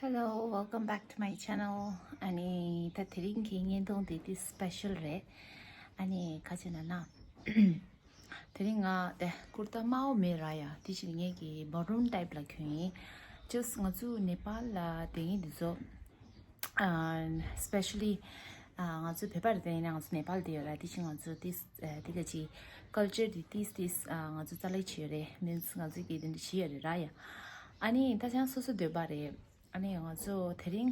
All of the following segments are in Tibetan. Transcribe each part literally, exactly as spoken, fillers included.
Hello, welcome back to my channel. ཨ་ནི་ད་དེ་རིང་གི་བརྙན་ཐུང་དེ་ཏིས་སི་པེ་ཤལ་རེད། ཨ་ནི་ག་ཅི་ན་ན། དེ་རིང་ང་དེ་ཀུར་ཏ་དམར་པོ་མེད་ར་ཡ། དེ་བཞིན་ངེད་ཀྱི་མ་རུན་ཊའིབ་ལ་གྱོན་ཡིན། ཅོས་ང་ཚོ་ནེ་པཱལ་ལ་དེ་ཡིན་དེ་ཚོ། ཨ་སི་པེ་ཤ་ལི་ཨ་ང་ཚོ་བོད་པ་རེད། དེ་ཡིན་ན་ང་ཚོ་ནེ་པཱལ་དེ་ཡོད་ར། དེ་བཞིན་ང་ཚོ་ཏིས་ཨ་དེ་ག་ཅི་ཀལ་ཅར་དེ་ཏིས་ཏིས་ཨ་ང་ཚོ་རྩ་ལེ་བྱེད་ཡོད་རེད། མིན་སི་ང་ཚོ་གི་དེ་འདྲ་བྱེད་ཡོད་རེད་ར་ཡ། ཨ་ནི་ད་ཆང་སོ་སོ་འདོད་པ་རེད། ཨ་ནི་ང་ཚོ་དེ་རིང་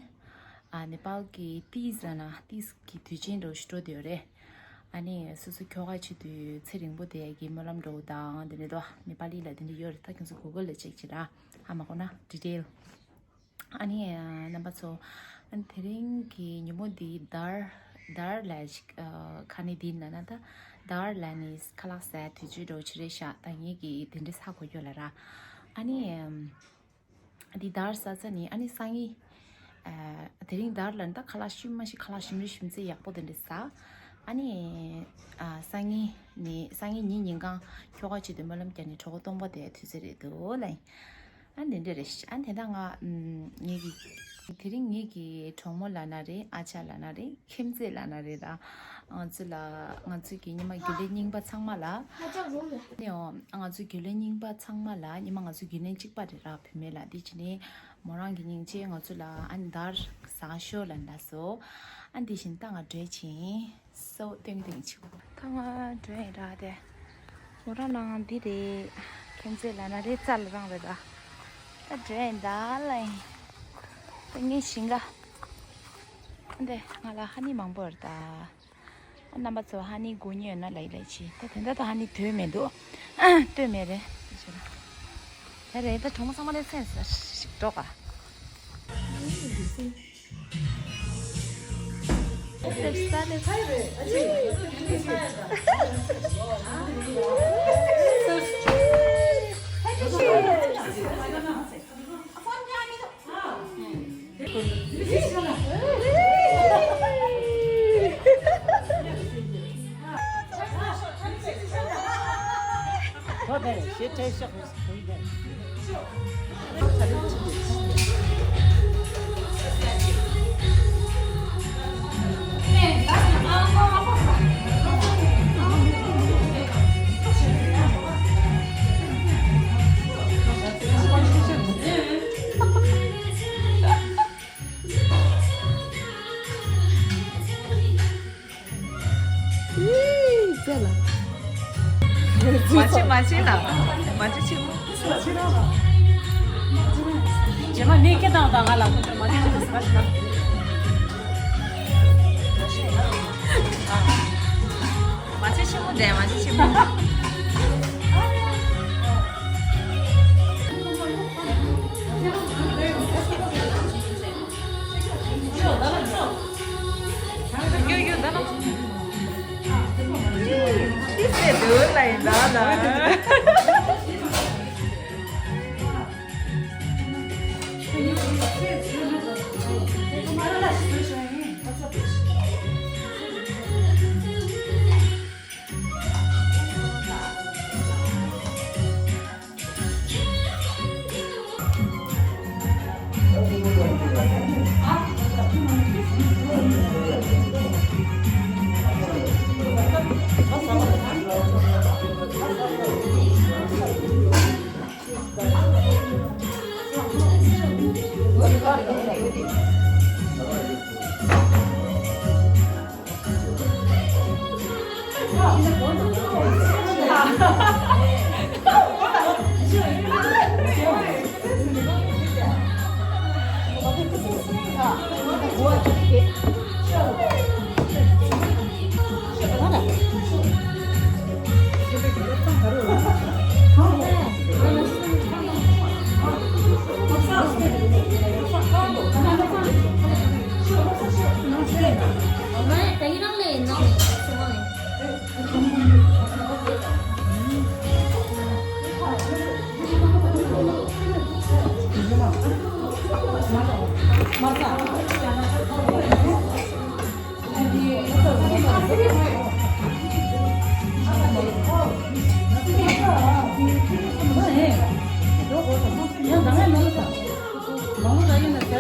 ཨ་ནེ་པཱལ་གྱི་ཏིས་ཟེར་ན་ཏིས་ཀྱི་དུས་ཆེན་འདྲ་བོ་ཞིག་འགྲོ་བསྡད་ཡོད་རེད། ཨ་ནི་སོ་སོ་ཁྱོ་ག་བྱེད་དུས་ཚེ་རིང་པོ་བསྡད་ཡ་གི་སྨོན་ལམ་འདྲ་བོ་དང་དེ་འདྲ་འདུག་ནེ་པཱ་ལི་ལ་དེ་འདྲ་ཡོད་རེད། ད་ཁྱོད་ཚོ་གུ་གལ་ལ་ཅེག་བྱེད་ར། ཧ་མ་གོ་ན་ཌི་ཊེལ། ཨ་ནི་ཨ་རྣམ་པ་ཚོ། ཨ་ནི་དེ་རིང་གི་ཉིན་མོ་འདི་དར་དར་ལ་ཞིག་ཨ་ཁ་ནི་འདི་ན་ན་ད་དར་ལ་ནི་ཁ་ལག་ཟ་དུས་ཚོད་འདྲ་བོ་ཅིག་རེད་ཤག་ད་ངེད་ཀྱི་དེ་འདྲ་ཟ་དགོས་ཡོད་ལ་ར། ཨ་ནི་ཨམ། འདི་དར་ས་ས་ནི་ཨ་ནི་སང་ཉིན། ཨ་དེ་རིང་དར་ལ་ནི་ད་ཁ་ལག་ཤི་མ་ཤི་ཁ་ལག་ཞིམ་རེ་ཞིམ་ཚད་ཡག་པོ་དེ་འདྲ་ཟ། ཨ་ནི་ཨ་སང་ཉིན་ནི་སང་ཉིན་ཉིན་ཉིན་གང་ཁྱོ་ག་ཆེད་དུ་སྨོན་ལམ་རྒྱག་ནི་གྲོགས་པོ་སྟོང་པ་དེ་དུས་ཚོད་རེད་འདུག་ལ། ཨ་འདི་འདྲ་རེད། ཨ་དེ་ད་ང་ངེད་ཀྱི་དེ་རིང་ངེད་ཀྱི་གྲོགས་མོ་ལ་ན་རེད། ཨ་ཅག་ལ་ན་རེད། ཁྱིམ་མཚེས་ལ་ན་རེད་ད། ང་ཚོ་ལ་ང་ཚོ་གི་ཉི་མ་རྒྱུན་ལས་རྙིང་པ་ཚང་མ་ལ། ནེའོ། ང་ཚོ་རྒྱུན་ལས་རྙིང་པ་ཚང་མ་ལ་ཉི་མ་ང་ཚོ་རྒྱུན་ལས་གཅིག་པ་རེད་ར། བུད་མེད་ལ་འདི་བྱས་ནས་མོ་རང་གི་སྙིང་རྗེ་ང་ཚོ་ལ་ཨ་ནི་དར་ཟ་ཤོག་ལ་འདྲ་སོ། ཨ་འདི་བཞིན་ད་ང་འགྲོ་ཆེན་སོ་ཏིང་ཏིང་ཆུ། ད་ང་འགྲོ་ཡིན་ར་དེ། མོ་རང་ནང་འདི་རེད། ཁྱིམ་མཚེས་ལ་ན་རེད། རྩ་ལ་རང་རེད་ད། ད་འགྲོ་ཡིན་ད་ལ་ཡིན། ད་ངའི་ཞིང་ཁ། འདི་ང་ལ་ཧ་ནི་མང་པོ་ཡོད་ད། རྣམ་པ་ཚོ་ཧ་ནི་དགོས་ཉེན་ཡོད་ན་ལ་ཡི་ལ་ཡི་ཆི། ད་དེ་འདྲ་ད་ཧ་ནི་དོན་མེད་འདུག་ལྟོས་མེད་རེད། ད་རེད་ད་གྲོགས་མོ་ཚང་མ་ལ་སེམས་ཤིག་འགྲོ་ག་ཙེ་ལ། མ་བྱེད་མ་བྱེད་ལ། མ་བྱེད་ཆེན་མོ། རྗེས་མ་ནས་སྐད་བཏང་དང་ང་ལ་ཁོ་ཚོ་མ་བྱེད་ཆེན་མོ་ཟེར་བ་ཞིག་ལ། མ་བྱེད་ཆེན་མོ་ཟེར་མ་བྱེད་ཆེན་མོ།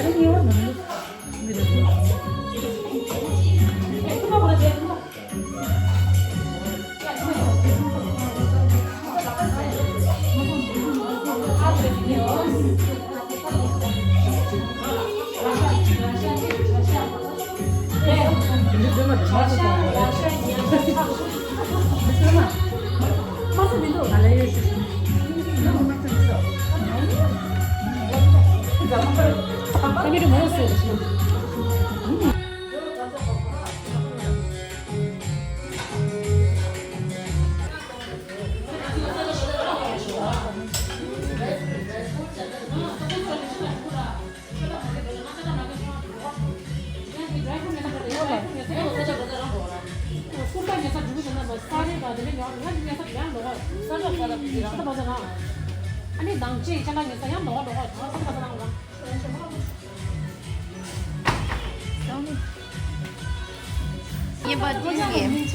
ངེས་པར་དུ་ཡིན།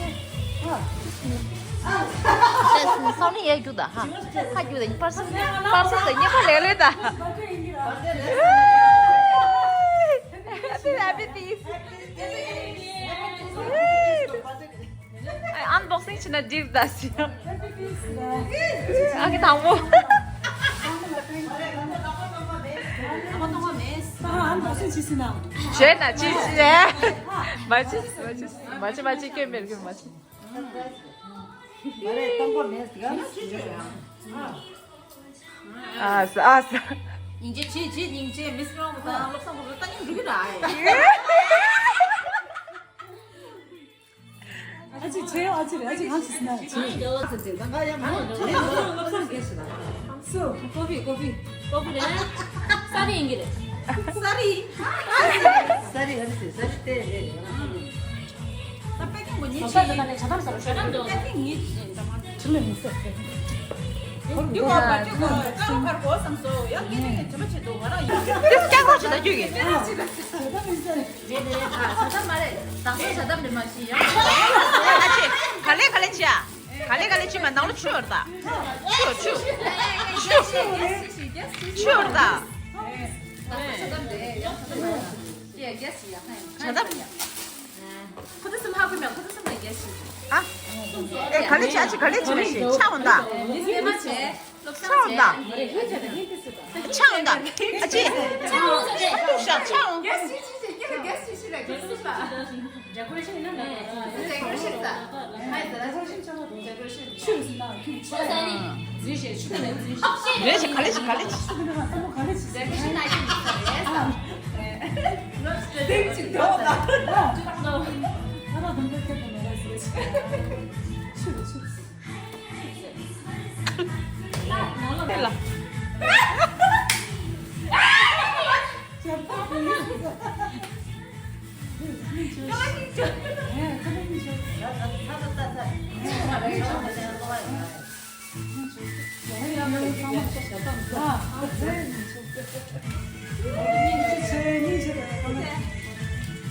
སང་ཉིན་ཡར་རྒྱུགས་དང་ཧ། ཁ་རྒྱུགས་དང་པར་སེང་པར་སེང་དང་ཉེས་པ་ལེགས་ལེགས་དང་། Happy, happy this. Unboxing བྱས་ན་འགྲིག་ད་ཟེར། ཨ་ཁི་དང་པོ། Unboxing བྱས་ཟིན་ན། བྱས་ན་ཅི་བྱས། མ་བྱས་མ་བྱས་མ་བྱས་མ་བྱས་སྐྱོན་མེད་སྐྱོན་མ་བྱས། ཨ་ས་ཨ་ས། སྙིང་རྗེ་ཆེ་ཆེ། སྙིང་རྗེ། མིས་རོང་དང་བློ་བཟང་གོང་ལ་ལྟ་མཁན་འགྲོ་གི་ར། ཨ་ཅེ་ཆེ། ཨ་ཅེ་རེད། ཨ་ཅེ་གང་ཞིག་ཟིན་ན་ཆེ། སུ། ཀོ་ཧྥི་ཀོ་ཧྥི་ཀོ་ཧྥི་རེད། ས་རི་ཡིན་གྱི་རེད། ས་རི། ས་རི་ཨ་རི་སི་ས་རི་ཏེ་རེད། ད་པེ་ཀིང་གོ་ཉི་ཆི་ཡིན། ཇ་དམ་ཟ་རོ་ཞོ་དམ་འགྲོ། པེ་ཀིང་ཉི་ཆི་ཡིན། ད་མ་ཆི་ལེ་མི་ཟེར། ཡུ་གོ་བ་ཅུ་གོ་ཀ་རུ་ཁར་གོ་བསམ་སོ་ཡ། ངེད་ཀྱི་ཇ་མ་ཆེ་འདུག་ང་རང་ཡིན། ཏེ་སྐྱག་རོགས་ཆེ་ད་རྒྱུ་ཡིན། རེད་རེད། ད་ཇ་དམ་མ་རེད། ད་ས་ཇ་དམ་རེད། མ་ཤི་ཡང་། ཨ་ཅེ་ག་ལེ་ག་ལེ་ཅི་ཡ། ག་ལེ་ག་ལེ་ཅི་མ་ནང་ལ་ཆུ་ཡོད་ར་ད། ཆུ་ཆུ་ཆུ་ཆུ་ཡོད་ར་ད། ཇ་དམ། ཁོ་ཚོ་སེམས་ཧ་གོ་མེད། ཁོ་ཚོ་སེམས་ལ་རྒྱལ་ཞིག་ཨ། ཨེ་ག་ལེ་ཅི་ཨ་ཅེ་ག་ལེ་ཅི་མ་ཤེས་ཆ་འོང་ད། ཆ་འོང་ད། ཆ་འོང་ད། ཨ་ཅེ། ཆ་འོང་ད། ཆ་འོང་། རེད་ཞེས་ག་ལེ་ཞིག་ག་ལེ་ཞིག་དེ་ལ།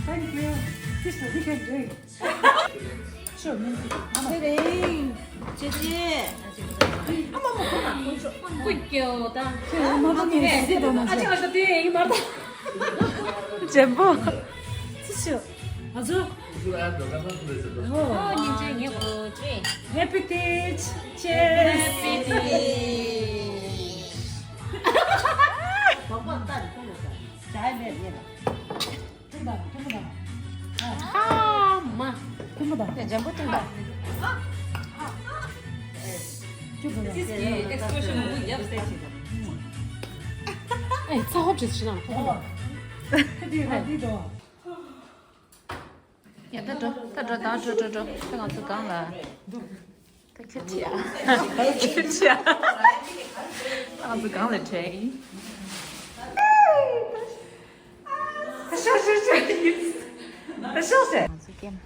Thank you. Sister, we can drink. Sure, me too. ཚེ་རིང་། ཅེ་ཅེ། ཨ་མ་མ་ཁོ་ན་ཁོ་ཆོ། ཀུ་ཀྱོ་ད། ཁྱེད་མ་མ་ནི་སི་དོ་མ་ཨ་ཅེ་ང་ད་དེ་ཡིན་མ་ད། ཇེམ་པོ། ཅི་ཞུ། ང་ཚོ། ཨོ་སྙིང་རྗེ་ངས་གོ་ཅེ། Happy Teach! Cheers! Happy Teach! ཨ་མ། ཐུན་མོང་དང་། དེ་འཇམ་པོ་ཐུན་མོང་དང་། ཅི་བོ་ཡ། སིས་ཀྱི་ཨེག་སི་པྲེ་ཤན་མང་པོ་ཡག་པོ་བསྟན་བྱེད་དང་། ཨེ་ཚ་ཧོབ་ཅིག་ཕྱིན་ན་ཐོག་མ། འདི་ར་འདི་དོ། ཡ་ད་འགྲོ་ད་འགྲོ་ད་འགྲོ་འགྲོ་འགྲོ། ད་ང་ཚོ་སྒང་ལ། ད་ཁྱོད་ཁྱི་ཡ། ཁྱོད་ཁྱི་ཡ། ང་ཚོ་སྒང་ལ་དྲན་ཡིན། ཤོག་ཤོག་ཤོག་ཡིན། ཤོག་ཤོག་ང་ཚོ་ཀེམ།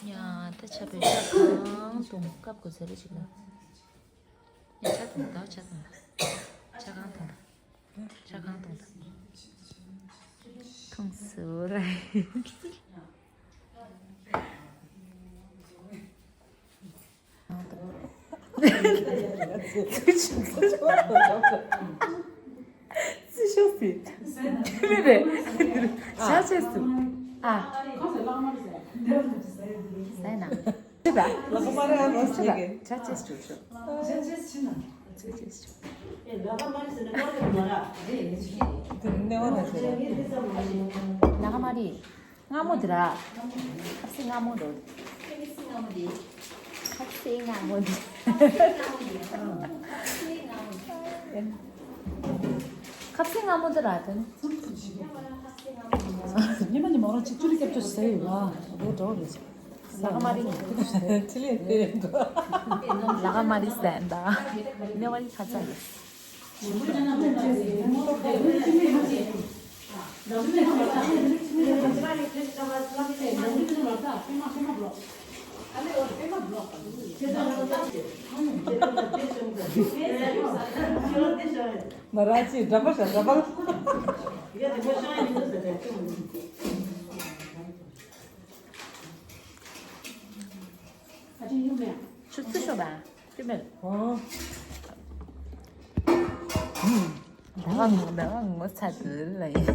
ཡ་ད་ཆ་པའི་ཤ་གང་དུང་སྐབས་དགོས་ས་རེད་ཅིག་ལ། ཡ་ཆ་དུང་ད་ཆ་དུང་ཆ་གང་དུང་། ཆ་གང་དུང་ད། ཐུང་སུ་ར། ཚུལ་ཤོག་ཟེར། མི་རེད། ཇ་བྱས་སུ། ཨ། ཟས་ན། ཅི་ད། ལག་པ་ར་རོ་ཅི་ད། ཇ་བྱས་སུ་ཤོག་ཇ་བྱས་སུ། དེ་ནས་བ་ན་ཟེར། ལག་པ་མ་རེད། སྔ་མོ་དེ་ར། ཁ་སེ་སྔ་མོ་འགྲོ། ཁ་སེ་སྔ་མོ་དེ། ཁ་སེ་སྔ་མོ་དེ། ཁ་སེ་སྔ་མོ་དེ་ར་དེ། ཉི་མ་ཉི་མ་རང་ཅིག་ཅུ་ལི་སྐྱབས་བཅོལ་ཟེར་ཡོད་ལ། དེ་འགྲོ་རེད། ལག་མ་རིང་། ཅི་ལས་དེ་འགྲོ། ལག་མ་རིང་ཟེར་འདའ། ནེ་བ་རི་ཁ་ཚ་ཡོད། ང་རང་ཅིག་འདྲ་པོ་ཞིག་འདྲ་པོ། ཆུ་ཚོད་ཤོག་པ། ཅི་མེད། ཨོ། ད་ག་ང་ད་ག་ངོ་ཚ་དུ་ལ་ཡིན།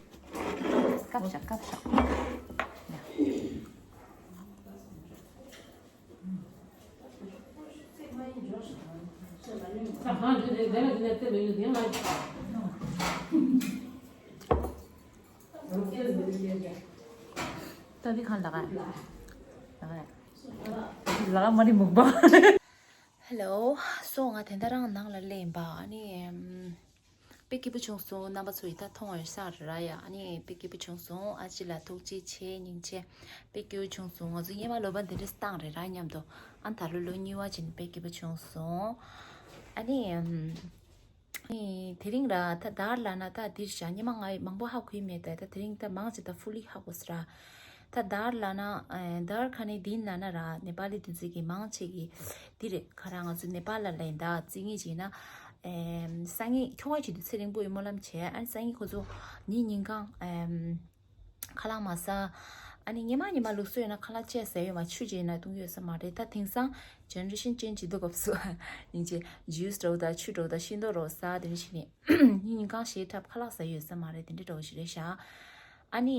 སྐབས་ཤོག་སྐབས་ཤོག་ད་འདི་གང་ལ་ག་ལ་ག་མ་རི་མུག་པ། Hello། སོ་ང་དེ་འདྲ་རང་ནང་ལ་སླེབས་ཡིན་པ། ཨ་ནི་ཨམ། དཔེ་སྐྱིད་པོ་བྱུང་སོང་། རྣམ་པ་ཚོ་ཡིས་ད་མཐོང་བའི་ས་རེད་ར་ཡ། ཨ་ནི་དཔེ་སྐྱིད་པོ་བྱུང་སོང་། ཨ་ཅེ་ལ་ཐུགས་རྗེ་ཆེ། སྙིང་རྗེ། དཔེ་སྐྱིད་པོ་བྱུང་སོང་། ང་ཚོ་སྔོན་མ་ལོ་པ་འདི་འདྲ་བཏང་རེད་ར་མཉམ་དུ། ཨ་ད་ལོ་ལོ་གཉིས་པ་ཅིག་དཔེ་སྐྱིད་པོ་བྱུང་སོང་། ཨ་ནི་ཨམ། ཨ་ནི་དེ་རིང་ར་ད་དར་ལ་ན་ད་འདིར་བཞག་སྔོན་མ་ང་མང་པོ་ཧ་གོ་མེད། ད་ད་དེ་རིང་ད་མང་ཆེ་ད་ཧྥུ་ལི་ཧ་གོ་སོང་ར། ད་དར་ལ་ན་ཨེ་དར་ཁ་ནས་འདི་ན་ན་ར་ནེ་པ་ལི་དེ་ཚོ་གི་མང་ཆེ་གི་འདི་རེད། ཁ་ར་ང་ཚོ་ནེ་པ་ལ་ལ་ཡིན་ད་རྩིས་ངེས་ཅིག་ན་ཨེ་སང་ཉིན་ཁྱོ་ག་ཅིག་ཏུ་ཚེ་རིང་པོ་ཡི་སྨོན་ལམ་བྱས། ཨ་ནི་སང་ཉིན་ཁོ་ཚོ་ཉིན་ཉིན་གང་ཨེམ་ཁ་ལག་མ་ཟ། ཨ་ནི་སྔོན་མ་སྔོན་མ་ལུགས་སྲོལ་ཡིན་ན་ཁ་ལག་བཅད་ཟ་ཡོད་མ། ཆུ་ཅིག་ཡིན་ན་བཏུང་ཡོད་ས་མ་རེད། ད་དེང་སང་ཇེ་ནེ་རེ་ཤན་ཅེན་ཇི་འདུག་སྐབས་སུ་ཡིན་ཅེ་ཇུས་འདྲ་བོ་དང་ཆུ་འདྲ་བོ་དང་ཤིང་ཏོག་འདྲ་བོ་ཟ། དེ་འདྲ་བྱས་ནས་ཉིན་ཉིན་གང་ཞེ་ཁྲབ་ཁ་ལག་ཟ་ཡོད་ས་མ་རེད། དེ་འདྲ་འདྲ་བོ་ཞིག་རེད་ཤག་ཨ་ནི།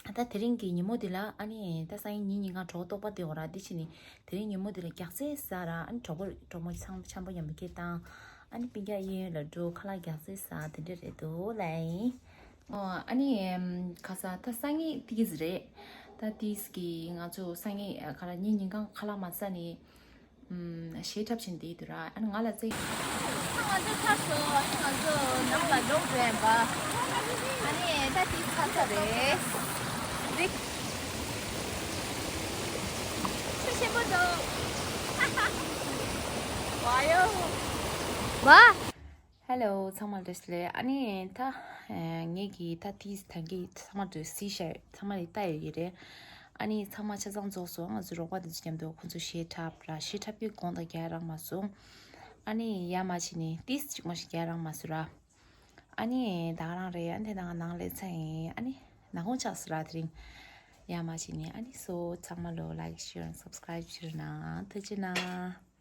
ད་དེ་རིང་གི་ཉིན་མོ་འདི་ལ་ཨ་ནི་ད་སང་ཉིན་ཉིན་གང་གྲོགས་རྟོགས་པ་དེ་འོ་ར་འདི་བྱས་ནི་དེ་རིང་ཉིན་མོ་འདི་ལ་རྒྱགས་ཚད་ཟ་ར། ཨ་ནི་གྲོགས་པོ་གྲོགས་མོ་ཚང་འཆམ་པོ་མཉམ་པོ་སྐད་བཏང་། ཨ་ནི་སྤུན་ཀྱག་གཡས་གཡོན་ལ་འགྲོ། ཁ་ལག་རྒྱགས་ཚད་ཟ། དེ་འདྲ་རེད་འདུག་ལ་ཡིན། ཨོ་ཨ་ནི་ཁ་ས་ད་སང་ཉིན་ཏིས་རེད། ད་ཏིས་གི་ང་ཚོ་སང་ཉིན་ཁ་ལག་ཉིན་ཉིན་གང་ཁ་ལག་མ་ཟ་ནི། ཨུམ། ཞེ་ཁྲབ་ཅིག་འདི་འདུག་ར། ཨ་ནི་ང་ལ་ཙེ། ང་ཚོ་ཚར་སོང་། ཨ་ནི་ང་ཚོ་ནང་ལ་འགྲོ་དགོས་པ། ཨ་ནི་ད་དེ་ཚར་ཚར་རེད། རིག་ཆུ་ཆེན་པོ་འདུག་ཧ་ཧ། ཝ་ཡོ། ཝ། Hello། ཚང་མ་བཀྲ་ཤིས་བདེ་ལེགས། ཨ་ནི་ད་ངེད་ཀྱི་ད་དེ་ད་གི་ཚང་མ་དུ་སི་ཤར་ཚང་མ་ལ་ལྟ་ཡོད་ཀྱི་རེད། ཨ་ནི་ཚང་མ་ཆ་ཚང་རྫོགས་སོང་། ང་ཚོ་རོགས་པ་དེ་ཚོ་མཉམ་དུ་ཁོ་ཚོ་ཞེ་ཁྲབ་ར། ཞེ་ཁྲབ་ཀྱི་དགོངས་དག་རྒྱག་རག་མ་སོང་། ཨ་ནི་ཡ་མ་བྱས་ནི་ཏིས་གཅིག་མ་ཞིག་རྒྱག་རག་མ་སོང་ར། ཨ་ནི་ད་ག་རང་རེད། ཨ་ནི་ད་ང་ནང་ལས་ཚ་ཡིན། ཨ་ནི་ནག་ཁུང་ཆགས་སོང་ར་དེ་རིང་། ཡ་མ་བྱས་ནི་ཨ་ནི་སོ་ཚང་མ་ལོ་like share and subscribe བྱེད་རོགས་གནང་། ཐུགས་རྗེ་གནང་།